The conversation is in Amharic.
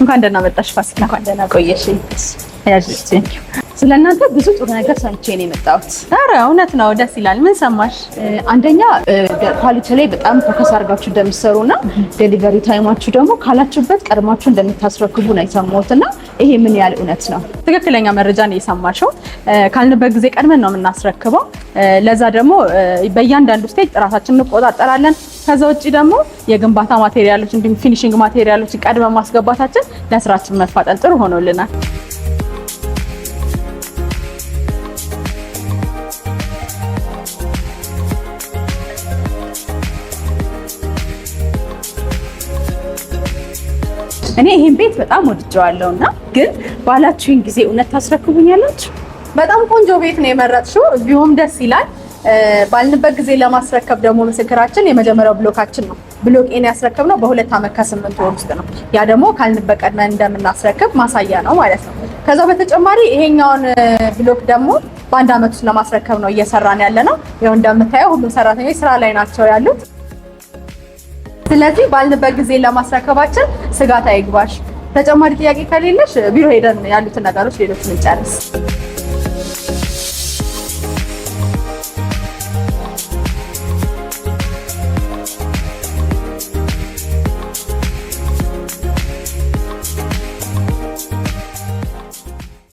እንኳን ደህና መጣሽ ፋሲካ። እንኳን ደህና ቆየሽኝ። ያዥ። ስለ እናንተ ብዙ ጥሩ ነገር ሰምቼ ነው የመጣሁት። ኧረ እውነት ነው፣ ደስ ይላል። ምን ሰማሽ? አንደኛ quality ላይ በጣም focus አድርጋችሁ እንደምትሰሩ እና delivery time ኣችሁ ደግሞ ካላችሁበት ቀድማችሁ እንደምታስረክቡ ነው የሰማሁት። እና ይሄ ምን ያህል እውነት ነው? ትክክለኛ መረጃ ነው የሰማሽው። ካልንበት ጊዜ ቀድመን ነው የምናስረክበው። ለዛ ደግሞ በእያንዳንዱ stage ጥራታችንን እንቆጣጠራለን። ከዛ ውጭ ደግሞ የግንባታ material ኦች እንዲሁም finishing material ኦችን ቀድመን ማስገባታችን ለስራችን መፋጠን ጥሩ ሆኖልናል። እኔ ይሄን ቤት በጣም ወድጀዋለሁ እና ግን ባላችሁኝ ጊዜ እውነት ታስረክቡኛላችሁ? በጣም ቆንጆ ቤት ነው የመረጥሽው። View ም ደስ ይላል። ባልንበት ጊዜ ለማስረከብ ደግሞ ምስክራችን የመጀመሪያው block ኣችን ነው። Block A ን ያስረከብነው በ2 ዓመት ከ8 ወር ውስጥ ነው። ያ ደግሞ ካልንበት ቀድመን እንደምናስረክብ ማሳያ ነው ማለት ነው። ከዛ በተጨማሪ ይሄኛውን block ደግሞ በ1 ዓመት ውስጥ ለማስረከብ ነው እየሰራን ያለ ነው። ይኸው እንደምታየው ሁሉም ሰራተኞች ስራ ላይ ናቸው ያሉት። ስለዚህ ባልንበት ጊዜ ለማስረከባችን ስጋት አይግባሽ። ተጨማሪ ጥያቄ ከሌለሽ ቢሮ ሄደን ያሉትን ነገሮች ሌሎችን እንጨርስ።